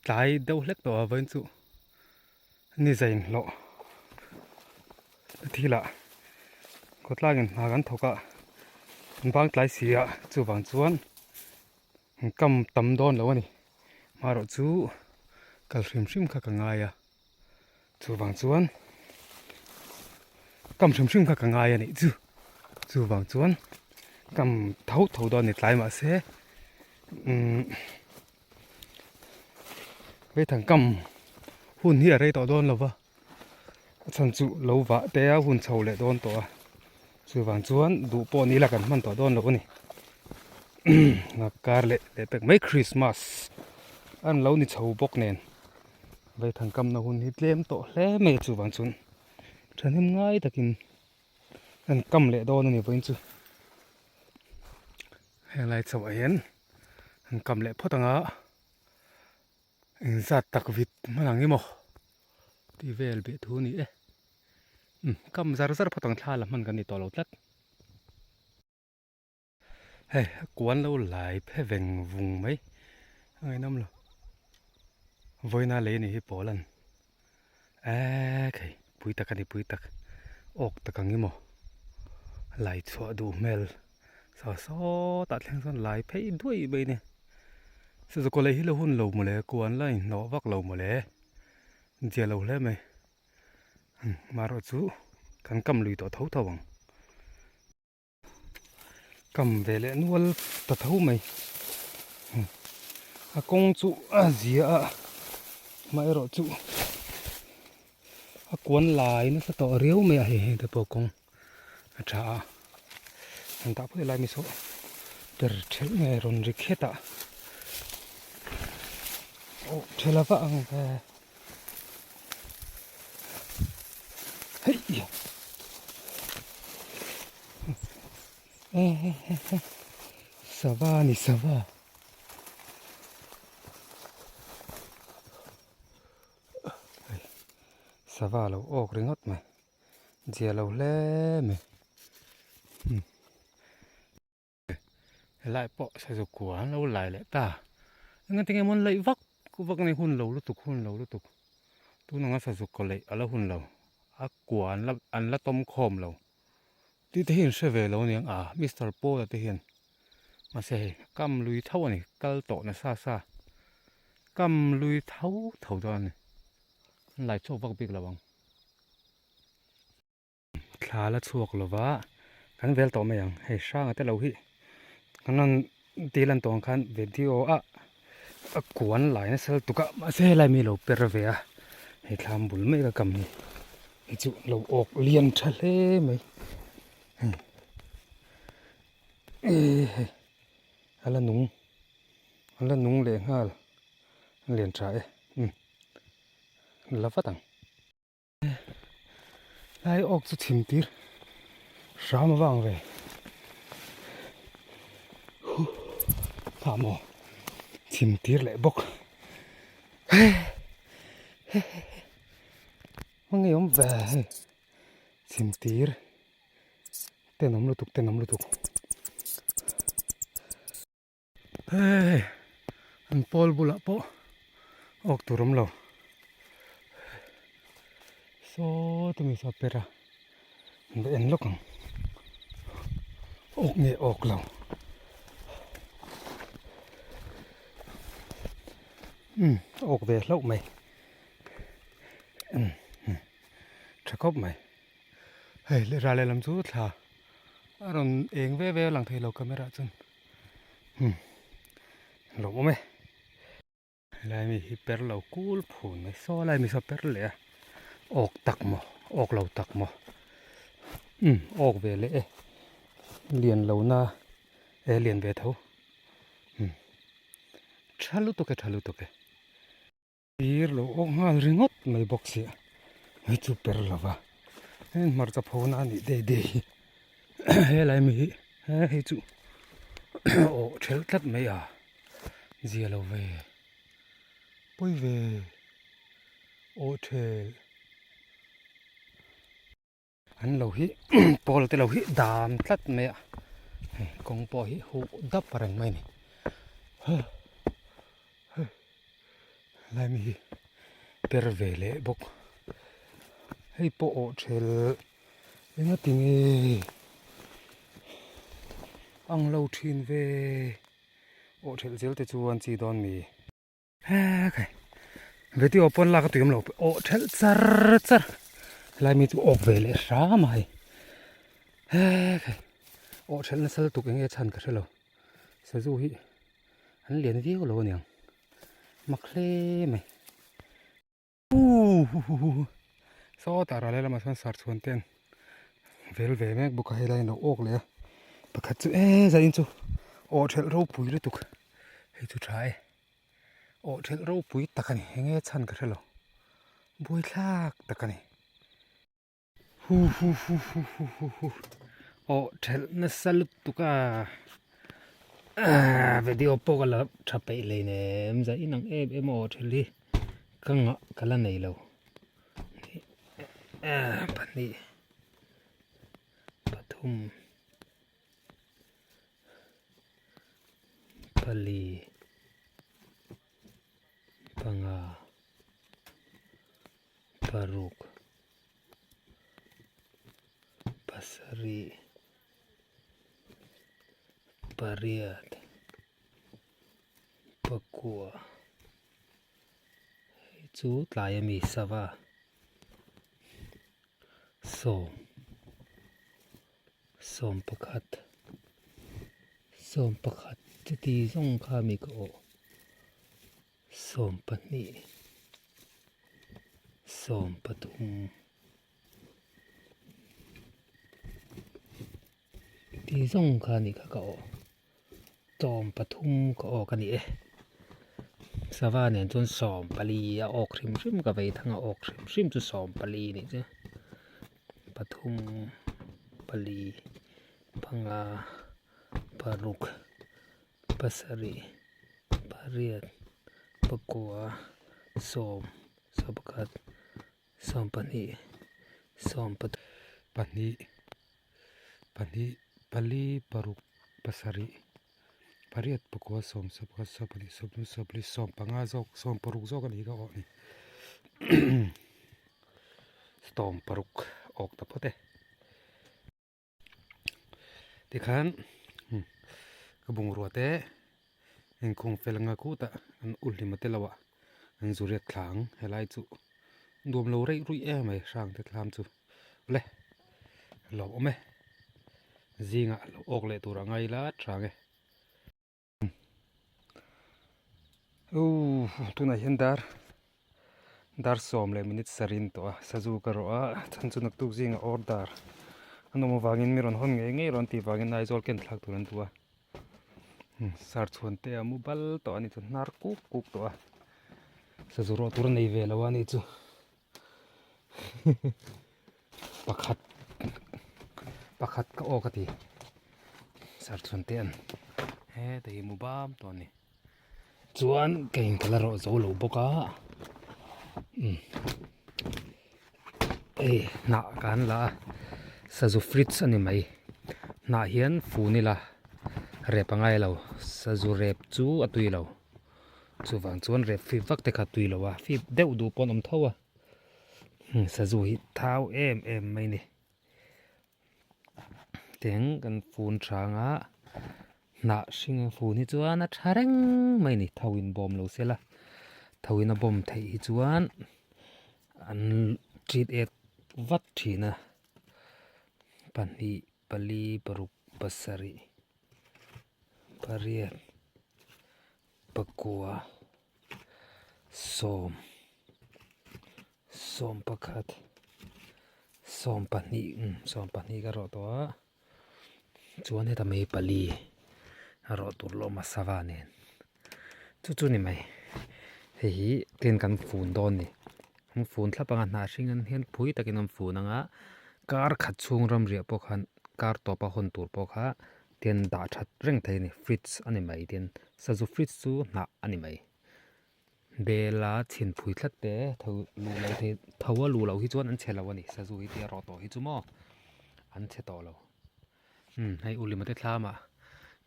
Tlai deuh hlek tawh a vawiin chu ni zain hlawh thilah khawtlangin hna kan thawk a an bang tlai si a chuvang chuan kam tam dawn lo a ni marawh chu kal hrim hrim kha ka ngai a chuvang chuan kam hrim hrim kha ka ngai a nih chu chuvang chuan kam tho tho dawn a ni tlai mahse umm. Vaithang kam hun hi a rei tawh dawn lo va, a chhan chu lo vah te a hun chho leh dawn tawh a, chuvang chuan duh pawh ni ila kan hman tawh dawn lo a ni. Kar leh leh pek mai Christmas an lo ni chho bawk nen vaithang kamna hun hi tlem tawh hle mai a chuvang chuan thahnem ngai takin an kam leh dawn a ni vawiin chu. Helai chhoah hian an kam leh phawt ang a, engzat tak vit hman ang emaw tih vel beh thu a ni e. Umm kam zar zar phawt ang thla la hman kan ni tawh lo tlat. Hei a kuan lo lai phe veng vung mai a ngaihnawm lo. Vawiina lei a nih hi pawl an eee khei pui tak a ni pui tak awk tak ang emaw lai chhuah duh hmel saw sawtah thleng chuan lai phei duai mai a ni sazu lei hi la hun lo mawle kuan la inhnawh vak lo mawle zia lo hle mai marawh chu kan kam lui tawh tho tho ang. Kam ve leh nual ta tho mai a kawng chu a zia a amaherawh chu a kuan lai nasa tawh riau mai a hei heng te pawh kawng a tha a an tah pawh helai mi saw per thelh nge rawn ri khet a aw thela vah ang ve. Sava ni sava sava lo awk ringawt mai zia lo hle mai. Helai pawh sazu kua an lo lai leh ta engati nge maw an laih vak vak nei hun lo lutuk hun lo lutuk tun anga sazu kaw laih a la hun lo a kua an la an la tawm khawm lo tih te hi an hre ve lo aniang a mister Paul a te hian mahse hei kam lui tho a ni kal tawh nasa sa kam lui tho tho dawn a ni an lai chhuak vak bik lo ang. Thla la chhuak lova kan vel tawh mai ang hei hranga te lo hi kan rawn ti lan tawh ang khan video a a kuan lai nasa lutuk a mahse helai mi lo per ve a hei thlam bul mai ka kam hi hei chu lo awk lian tha hle mai hei hei a la nung a la nung leh nghal a lian tha e umm la vat ang. Lai awk chu chhim tir hram avang ve huh tah maw chhim tir leh bawk hmangaih awm ve hei chhim tir tenawm lutuk tenawm lutuk. Hei an pawl bulah pawh awk tur awm lo saw tumi saw per a an va en lawk ang awk nge awk lo umm awk ve hlauh mai umm tha khawp mai hei lehra lehlam chu thla a rawn eng ve ve a lang thei lo camera ah chuan. Hmm lo awm e helai mi hi per lo kul phun mai saw lai mi saw per leh a awk tak maw awk lo tak maw umm awk ve leh e lian lo na e lian ve tho umm tha lutuk e tha lutuk e. Tir lo awk nghal ringawt mai bawk sia hei chu per lo va heng hmarcha pho na anih dei dei hi helai mi hi hei chu awh thelh tlat mai a zia lo ve pawi ve awh thelh. An lo hi pawl te lo hi dam tlat mai a hei kawng pawh hi huh dap reng mai a ni. Helai mi hi per ve leh bawk. Hei pawh awh thelh engati nge ang lo thin ve. Awh thelh zel te chu an chi dawn mi. Hekai video pawn lak a tuiawm lo awh thelh char char helai mi chu awk ve leh hram a hei hekai awh thelh nasa lutuk eng nge chhan ka hrelo sazu hi an lian viau lo aniang mak hle mai. Sawtah ral lamah sawn sarchhuan te an vel ve mek bawk a helai in a lo awk leh a pakhat chu e zanin chu awh thelh ropui lutuk hei chu tha e awh thelh ropui tak a ni eng nge chhan ka hrelo buaithlak tak a ni. Hu hu hu hu hu hu hu awh thelh nasa lutuk a ah video pawh ka la tha peih hlei nem zah inang em em a awh thelh hi ka ngah ka la nei lo ah pahnih pathum pali panga paruk pasarih pariat pakua hei chu tlai ami sava sawm sawm pakhat sawm pakhat chuti zawng kha mi ka awh. 12 13 tih zawng kha a nih kha ka awh 13 ka awk a ni e sava nen chuan 14 a awk hrim hrim ka vei thang a awk hrim hrim chu 14 a nih chu pathum pali panga paruk. Pasarih pariat pakua sawm sawmpakhat sawmpahnih sawmpathum. Pahnih pahnih pali paruk pasarih pariat pakua sawm sawmpakhat sawmpahnih sawmpathum sawmpali sawmpanga zawk sawmparuk zawk a ni ka awh ni sawmparuk awk ta phawt e. Tikhan ka bungrua te inkhung fel anga khutah an u hlim a te lo ah an zu riak thla ang helai chu nuam lo reih ruih em mai hrang te thlam chu awle lawm awm e zingah lo awk leh tur a ngai la tha ang e. Tunah hian dar dar sawm leh minute sarin tawh a sazu ka rawh a chhan chu naktuk zingah order an awm avangin mi rawn hawn ngei ngei rawn tih vangin Aizawl ken thlak tur an duh a sarchhuan te a mu bal tawh a ni chu hnar kuk kuk tawh a sazu rawh tur a nei ve lo a ni chu pakhat pakhat ka awk a ti sarchhuan te an heta hi mu bam tawh a ni chuan ka in ka la rawh zo lo bawk a umm hei hnah ka han la a sazu fridge a ni mai hnah hian fun ila rep a ngai lo sazu rep chu a tui lo. Chuvang chuan rep fip vak te kha tui lo a, fip deuh duh pawh an awm tho a, sazu hi thau em em mai a ni. Teng kan fun hrang a, hnah hring a fun hi chuan a tha reng mai a ni, tho in bawm lo se la, tho in a bawm theih hi chuan an tit ek vat thin a, pahnih pali paruk pasarih. Pariat pakua sawm sawm pakhat sawm pahnih umm sawm pahnih ka rawh tawh a chuan heta mai pali a rawh tur lawm a sava nen chu chu ni mai hei hi tin kan fun dawn a ni an fun thlap anga hnah hring an hian phui takin an fun anga kar khat chhung ramriah pawh khan kar tawpa hawn tur pawh kha Tin dah that reng thei a ni fridge a ni mai tin sazu fridge chu hnah a ni mai bela chhin phui tlat te tho luh loh theih tho a luh loh hi chuan an chhe lo a ni sazu hi tia rawh tawh hi chu maw an chhe tawh lo umm hei ulima te thlam ah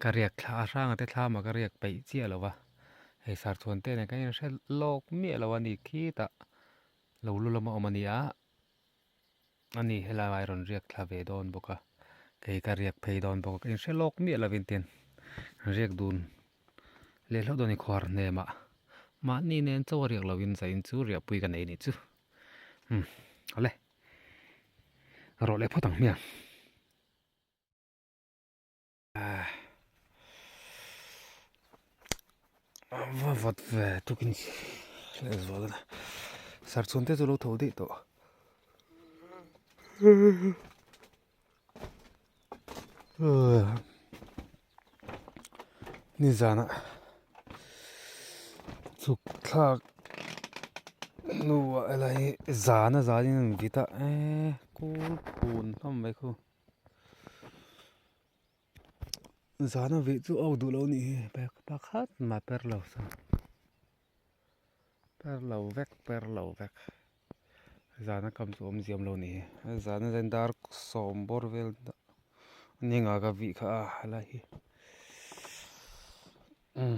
ka riak thla a hranga te thlam ah ka riak peih chiah lo va. Hei sarchhuan te nen kan inhre lawk miah lo a ni khitah lo lu lama awm a ni a ani helai ah rawn riak thla ve dawn bawk a kei ka riak phei dawn bawk a ka inhre lawk miah lovin tin riak dun leh hlauh dawn a ni khuar hnem ah mahni nen chaw a riak lovin zain chu riahpui ka nei a nih chu umm awle rawh leh phawt ang hmiang. Va vat ve tukin leh zual a sarchhuan te chu lo tho daih tawh nizanah chhuk thlak hnuah helai zan a zanin an vit a eee kul phun hlawm mai khu. Zana vih chu au duh lo nih hi bag pakhat mah per lo sa per lo vek per lo vek zana kam chu awm ziam lo nih hi zana hian dar sawm bawr vel ni nga ka vih kha a helai hi umm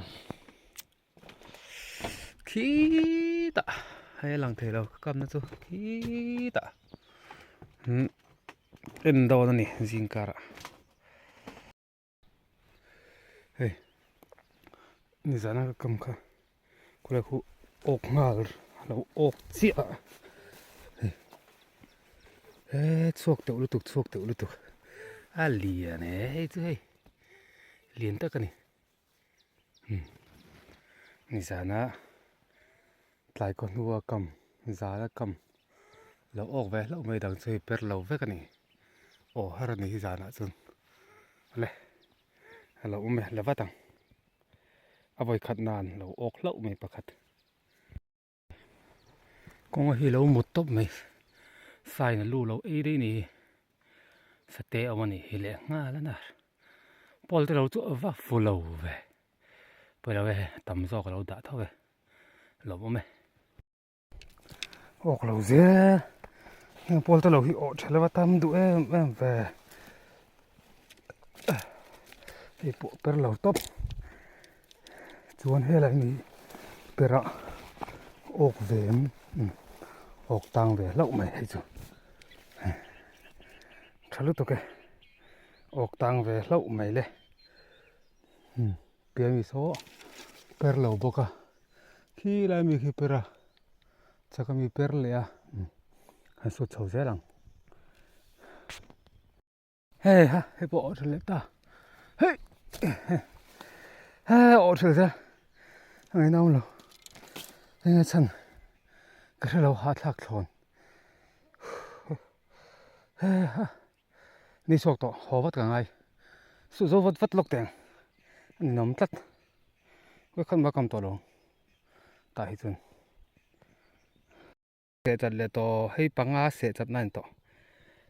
khitah hei a lang thei lo ka kamna chu khitah umm en dawn a ni zing karah hei nizana ka kam kha khawlai khu awk nghal a lo awk chiah a hei he chhuak teuh lutuk chhuak teuh lutuk a lian e hei chu hei lian tak a ni. Nizana tlai khaw hnua kam zana kam lo awk ve hlauh mai dang chu hei per lo vek a ni aw har a ni hi zanah chuan awle a lo awm e la vat ang a vawikhat nan lo awk hlauh mai pakhat. Kawnga hi lo mut tawp mai sign a lu lo ei daih ni hi sate a awm a nih hi leh nghal a nar pawl te lo chu a va fu lo ve pawilo e tam zawk a lo dah tho e lawm awm e awk lo zel heng pawl te lo hi awh tha lova tam duh em em ve hei pawh per lo tawp. Chuan helai ni perah awk ve em awk tang ve hlauh mai hei chu tha lutuk e awk tang ve hlauh mai le pian mi saw per lo bawk a khi lai mi khi per a chak ami per leh a han sut chho zel ang. Hei ha hei pawh awh ṭha leh ta hei hei awh ṭha zel a ngaih lo enge chhan ka hre lo hahthlak thlawn hei ha ni chhuak tawh haw vat ka ngai suh zo vat vat lawk teh ang a ninawm tlat vawikhat mah kam tawh lo tah hi chuan. Seh chat leh tawh hei panga seh chat na a ni tawh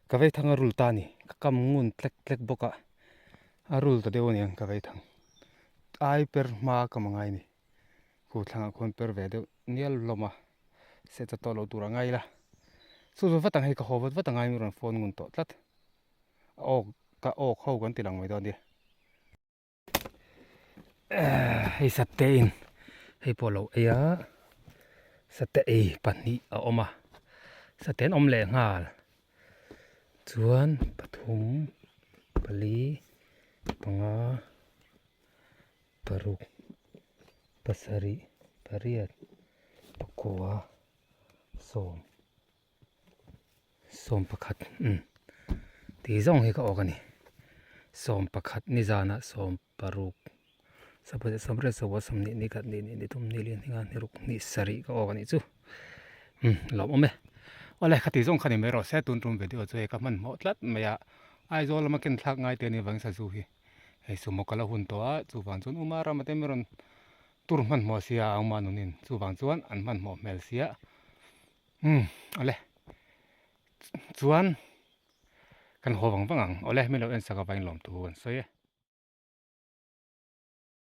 ka vei thang a rul ta a ni ka kam ngun tlek tlek bawk a a rul ta deuh a ni ang ka vei thang ai per hma ka ma ngai a ni khu thlangah khuan per ve deuh nial hlawm a seh chat tawh loh tur a ngai ila chu chu vat ang hei ka haw vat vat a ngai mi rawn phone ngun tawh tlat a awk ka awk ho kan ti lang mai dawn nia. Hei sate in hei pawh lo ei a sate ei pahnih a awm a sate an awm leh nghal chuan pathum pali panga paruk pasarih pariat pakua sawm. Sawm pakhat umm tih zawng hi ka awk a ni sawm pakhat ni zanah sawm paruk sawmpahnih sawmriat sawmkua sawmhnih ni khat ni hnih ni thum ni li ni nga ni ruk ni sarih ka awk a nih chu umm lawmawm e awle khati zawng kha ni mai rawh se tun tum video chu hei ka hmanhmawh tlat mai a Aizawl lama ken thlak ngai te a nih avangin sazu hi hei sumo ka la hun tawh a chuvang chuan u Marama te mi rawn tur hmanhmawh sia a awm a nunin chuvang chuan an hmanhmawh hmel sia. Umm awle chuan kan haw vang vang ang awle min lo en sak avangin lawmthu kan sawi e.